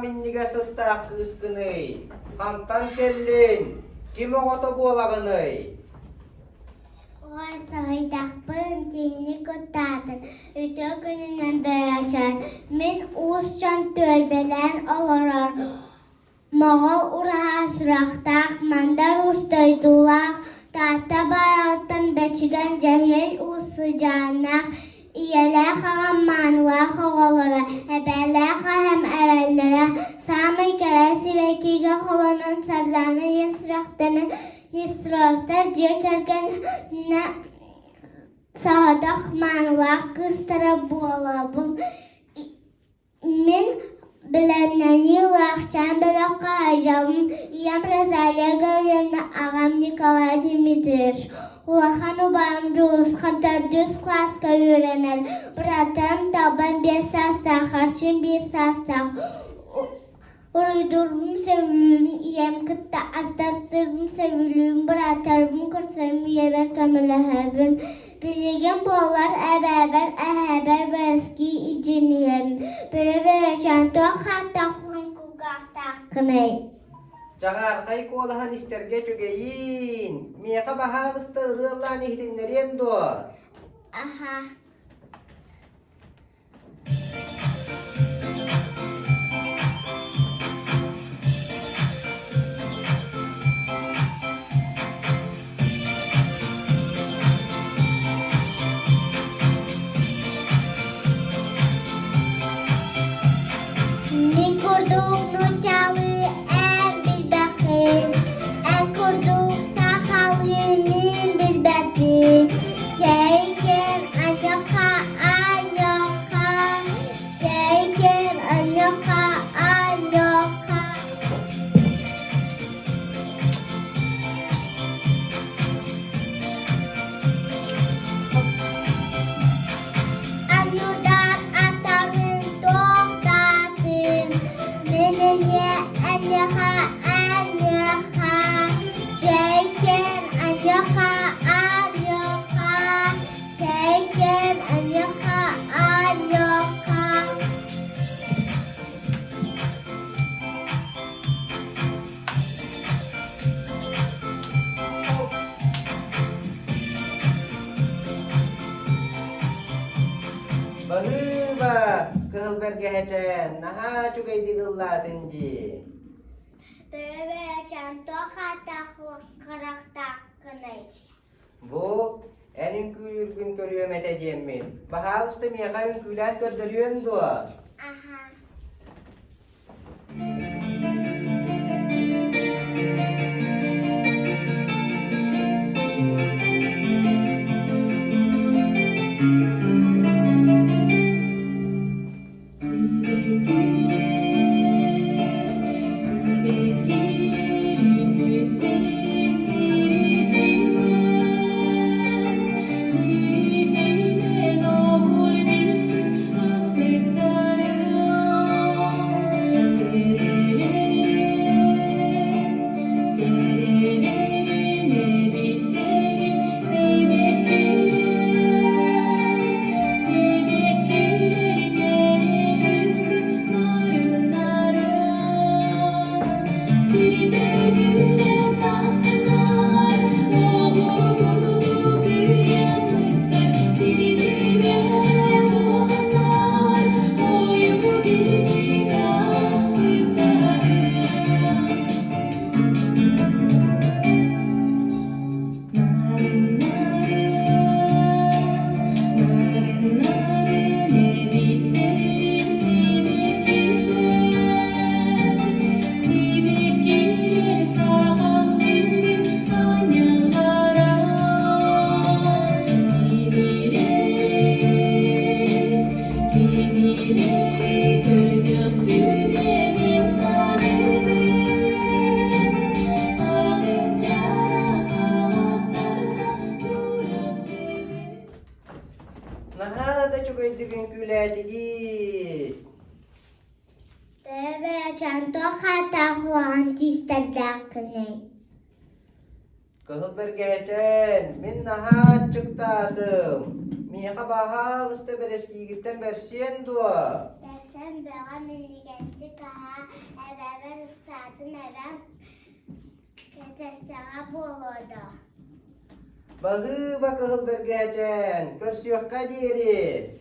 минньигэс сыттаах кыыскыный? Хантан кэллиҥ? Ким оҕото буолаҕыный? Ой, соһуйдахпын, киһини куттаатын, үтүө күнүнэн бөрөөчөөн, мин уус дьон түөлбэлээн олорор Моҕол ураһа сурахтаах, Мандар Уус дойдулаах, Таатта Баайаҕыттан Бэчигэн Дьэһиэй Уус сыдьааннаах, ийэлээх аҕам маанылаах оҕолоро, эбээлээх эһэм эрэллэрэ, саамай кэрэ сибэккигэ холонон Сардаана диэн сүрэхтэнэн Нестеровтар дьиэ кэргэнэ соҕотох маанылаах кыыстара буолабын. Мин бэлэмнэнии улаахчаан бөлөххө сылдьабын. Ийэм Розалия Гаврильевна, аҕам Николай Дмитриевич. Улахан убайым Дьулусхан төрдүс кылааска үөрэнэр. Бырааттарым Талбан биэс саастаах, Арчын биир саастаах. Уруйдуурбун сөбүлүүбүн, ийэм кытта астарсыырбын сөбүлүүбүн, бырааттарбын көрсөммүн ийэбэр көмөлөһөбүн. Билигин буоллар эбээбэр, эһээбэр бэрэскии илдьиниэм. Бөрө-бөрөчөөн туох хааттаах кулгаахтааххыный? Чаҕаархай куолаһын истэргэ үчүгэйиин! Миэхэ баһаалыста ырыалаан иһитиннэриэн дуо? Аһа. Мин курдук нууччалыы эн билбэххин, эн курдук сахалыы мин билбэппин. Чэйкэн аньаха аньаха, чэйкэн аньаха аньаха. Аннудан атарын тохтатын, Менене аньаха аньаха, Чэйкэн аньаха аньаха, Чэйкэн аньаха аньаха. Баһыыба, кыһыл бэргэһэчээн, наһаа үчүгэйдик ыллаатын дии. Бөрө-бөрөчөөн туох ааттаах харахтааххыный? Бу эн үҥкүүлүүргүн көрүөм этэ диэммин. Баһаалыста миэхэ үҥкүүлээн көрдөрүөн дуо? Аха. Сибэккилэр, сибэккилэр үүммүттэрин сири сири сири оһуор бичик аспыттара. Кэрэлэрин, кэрэлэрин эбиттэрин сибэккилэр, сибэккилэр кэрэ көстүү нарыннара. Сирдэр үүнэн тахсаннар, оҕуругурдук ыйаммыттар, сири-сибээр буоланнар, ойуу бичик аспыттара. Нарын-нарын, нарын-нарын эбиттэрин сибэккилэр, сибэккилэр сахам сирин аанньаллара. Кинилэри, кинилэри көрдөхпүнэ мин саныыбын. Наһаа да үчүгэйдик үҥкүүлээтигит. Бэбэчэн туох ааттаах улахан тиистэрдээххиний? Кыһыл бэргэһэчээн, мин наһаа аччыктаатым. Миэхэ баһаалыста бэрэскиигиттэн бэрсиэн дуо? Бэрсэн бөҕө минньигэстик аһаа, эбэбэр ыстаатым эбэм кэтэстэҕэ буолуо дуо? Баһыыба кыһыл бэргэһэчээн, көрсүөххэ диэри.